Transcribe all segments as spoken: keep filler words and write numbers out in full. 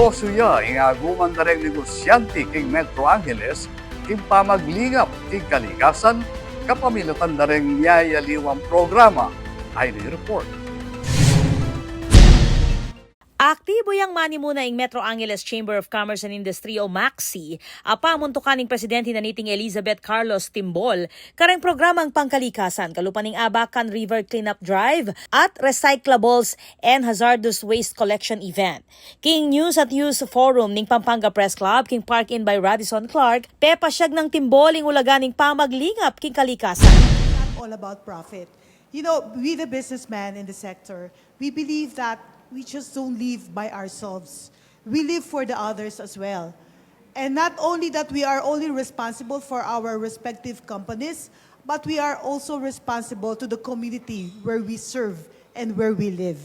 Negosyu ya ing aguman da reng negosyante king Metro Angeles king pamaglingap king kalikasan kapamilatan da reng miyayaliwang programa. Ay, report. Aktibo yang manimuna ing Metro Angeles Chamber of Commerce and Industry o MACC, a pamuntukan ning presidente na niting Elizabeth Carlos Timbol, kareng programang pangkalikasan kalupa ning Abacan River Cleanup Drive at Recyclables and Hazardous Waste Collection Event. King News at Use Forum ning Pampanga Press Club king Park Inn by Radisson Clark, pepasyag nang Timbol ing ulaga ning pamaglingap king kalikasan. Not all about profit. You know, we the businessmen in the sector, we believe that we just don't live by ourselves. We live for the others as well. And not only that we are only responsible for our respective companies, but we are also responsible to the community where we serve and where we live.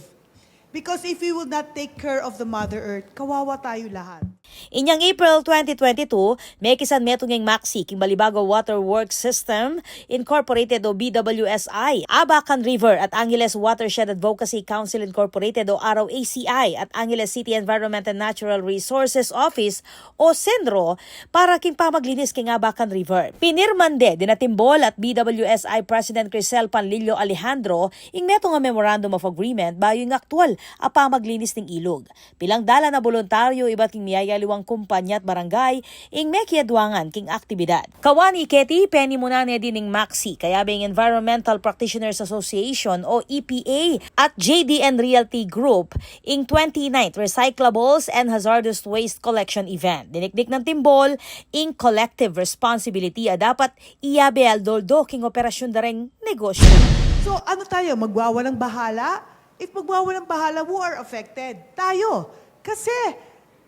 Because if we will not take care of the Mother Earth, kawawa tayo lahat. Inyang April twenty twenty-two, mekisan metung ing MACC king Balibago Water Works System Incorporated o B W S I, Abacan River at Angeles Watershed Advocacy Council Incorporated o R O A C I at Angeles City Environment and Natural Resources Office o CENRO para king pamaglinis king Abacan River. Pinirman de dina Timbol at B W S I President Crisel Panlilio Alejandro ing metung a Memorandum of Agreement bayu ing aktual a pamaglinis ning ilug. Pilang dalan a boluntaryu ibat king miyayaliwang kumpanya at barangay ing mekiadwangan king aktibidad. Kawani keti, penimunan ne di ning MACC, kayabe ing Environmental Practitioners Association o E P A at J D N Realty Group ing twenty-ninth Recyclables and Hazardous Waste Collection Event. Dinikdik nang Timbol ing collective responsibility a dapat iyabe aldo-aldo king operasyun da reng negosyu. So ano tayo, magwawalang bahala? If magwawalang bahala, who are affected? Tayo. Kasi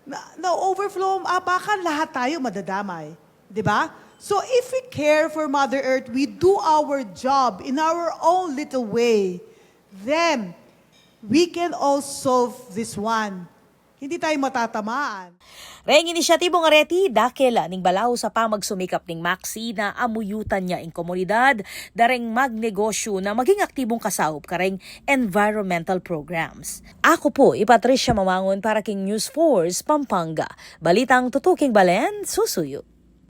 na, na-overflow ang Abacan, lahat tayo madadamay. Di ba? So if we care for Mother Earth, we do our job in our own little way, then we can all solve this one. Hindi tayo matatamaan. Reng inisyatibung areti, dakila ning balaus a pamagsumikap ning MACC na amuyutan ya ing komunidad da reng magnegosyu na maging aktibung kasaup kareng environmental programs. Aku pu i Patricia Mamangun para king News Force Pampanga. Balitang tutuking balen, susuyu.